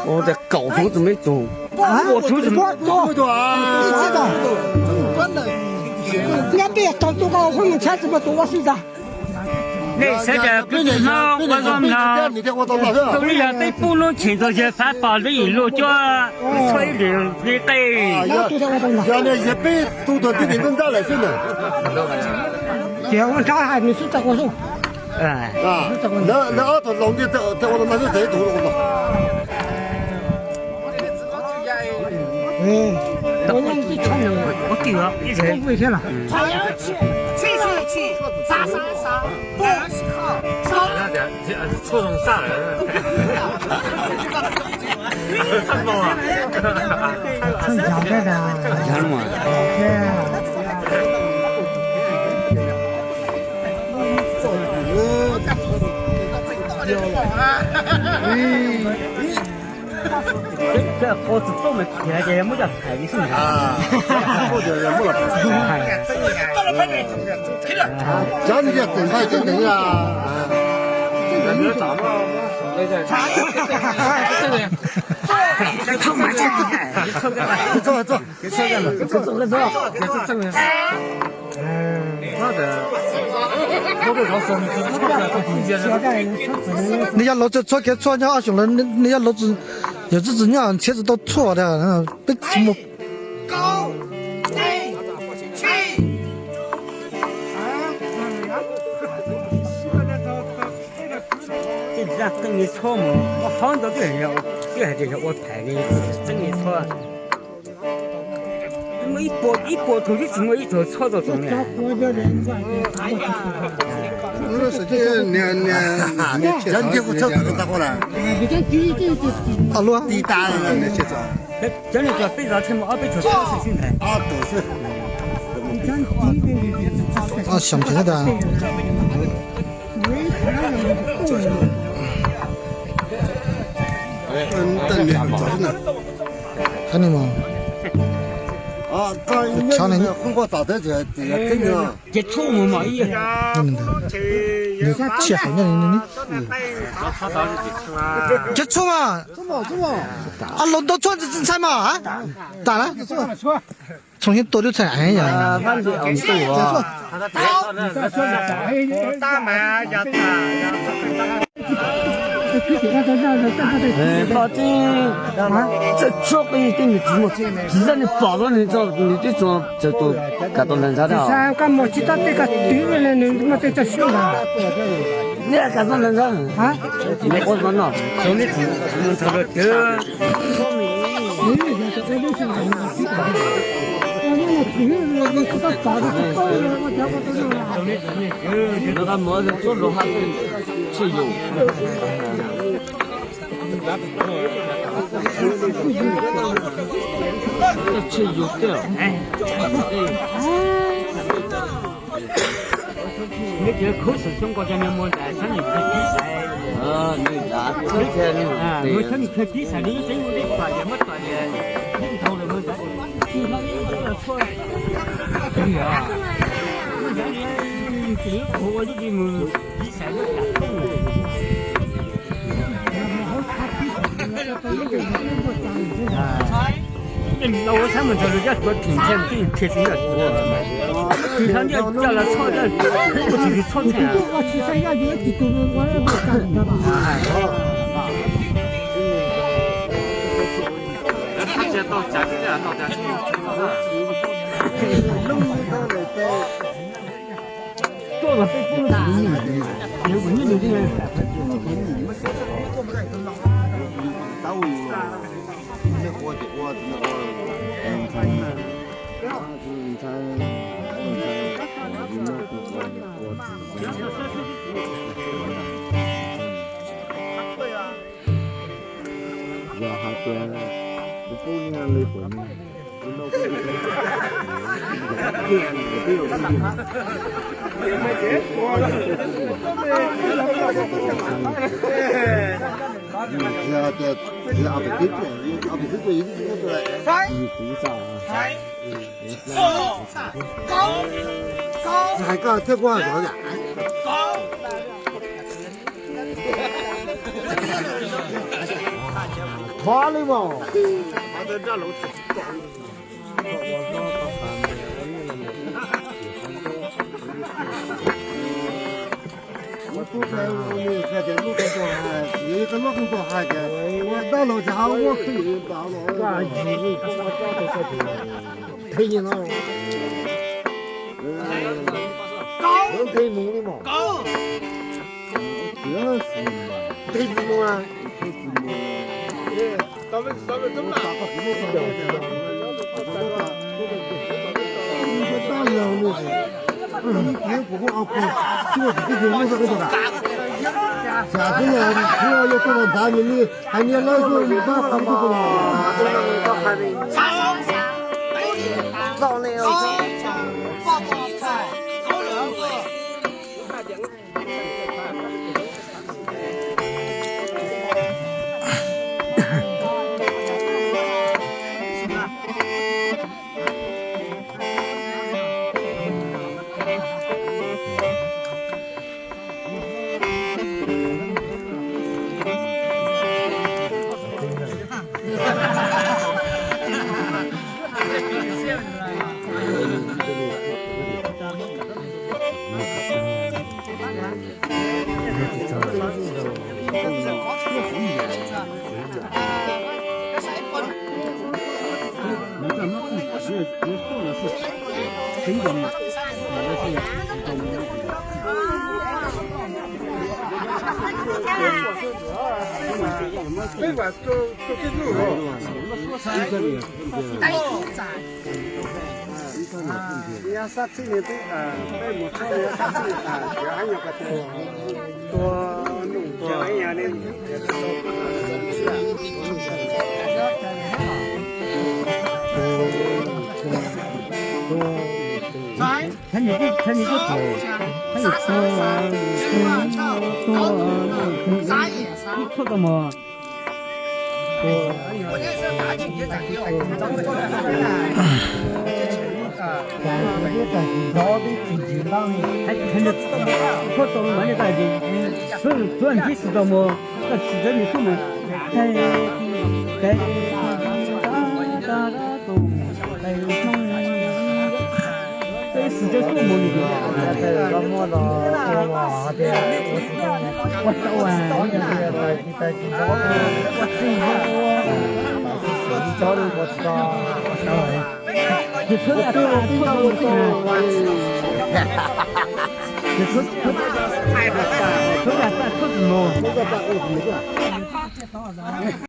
Ua tias kaum hnub tsis muaj ib tug. Ua hnub tsis muaj ib tug. Nyab peb tau tuaj koj ua hauj lwm tshab tsis muaj tus ua xwb ntag. Nej sawv daws peb hnub ua zoo no, twb yog peb pub lub tshis ntxuag yawg xav pom lub yim luag cuab txhua ib lwm li qe. Yog ne yog peb tug tug tib neeg nrab lawm xwb na. Ces ua nrab hais nws xwb tau ua zoo. Lawv ob tug laus ntiag ua tau mas xwb tes ib tug ua tau. Qhov tsis txawj mas khiav ces muab coj thaiv li xwb. Tsav nyiaj txeem nqaij tseem ntev a. Nws yog lawv txhua kev tshuaj nyob ob xyoos lawm, nws yog lawv, yog txwj txwm nyob ntshiab tsis tau tshuaj tiag, peb tsis muaj. Tej zaj txeej li tshuaj mus ua qhov ntawd twb hais tias yog ua thaiv li txeej li tshuaj. Muaj ib puas, ib puas tug twb tsis muaj ib tug tshuaj tau txoos li. Cov niag cov peb zov tshuaj mus ob peb tug tshuaj xwb ntag. Ob xyoos tsis tas. Qhov ni mas tshab ne. Ces tshuaj mus mas ib yam. Nws tsiaj hauv nyob ni. Ces tshuaj mas. Los ntau tshuaj ntxhais mas. Tas na. Txhoov xyoob tua twb txhais yom. Tsis, tsis, tshuaj qi tej nws tsis muaj, tsis zaj nws pom tau nws tso nws twb tso tsaws tus kam tau ntag ntag. Koj mus tsis tau tej koj twv li nws muaj tej txoj siab ntag. Nej kam tau ntag ntag. Nws ua no. Tshuaj yus, tshuaj yus tej. Nws tseem khub xwm xyoo nkaus cov niag muag ntawd txhob nim khaws tib xaiv. Muag txhob nim khaws tib xaiv li ib tseeb ua teb pam yam muab tom yam ib ntau lawm muag ntawd. Ua li mus tib xaiv muab tom teb. Ua txhab mus ntawd lawv coj tuav thim ntshe twb qhia tsis yog tuav. Tsis txhob ntiaj coj los txhoj, ua tsis txhoj nthe. Yog hais tias kuv pub nyiaj li kuv hais koj thiab kuv zov yam. Thov li mas. Ua tub hais, ua nws hais tias lub koob txoos hais, yog ib qho lub koob txoos hais tias ua dab laug ces ho ua khwv npaum los. Nthe mus li mas. Nthe mus a. Xav twb yog yuav tuaj nthav nws li, hais niag lawv tuaj nws pab qhov twg tuaj los. Peb vam rau tej nug los. Sab txhij ni twb, peb mus txog sab txhij, cov hab nyuag ko tua, tua nug tua ib yam li. Txhais, txhais nws kuj, txhais nws kuj txhaum, txhais nws tua, tua, tua, kuj tshuaj tau mog. Tshuaj tau mog, tshuaj ntsib tsis tau mog, koj tsis txawj nws kuj mog, peb xwm txawj kuj mog nws. Muaj los tua los hais tias ua tsis tau, ua tsis tau, ua tsis tau, ua tsis tau, ua tsis tau. Ces txhua, txhua, txhua, txhua, txhua, txhua, txhua, txhua, txhua, txhua, txhua, txhua, txhua, txhua, txhua, txhua, txhua, txhua,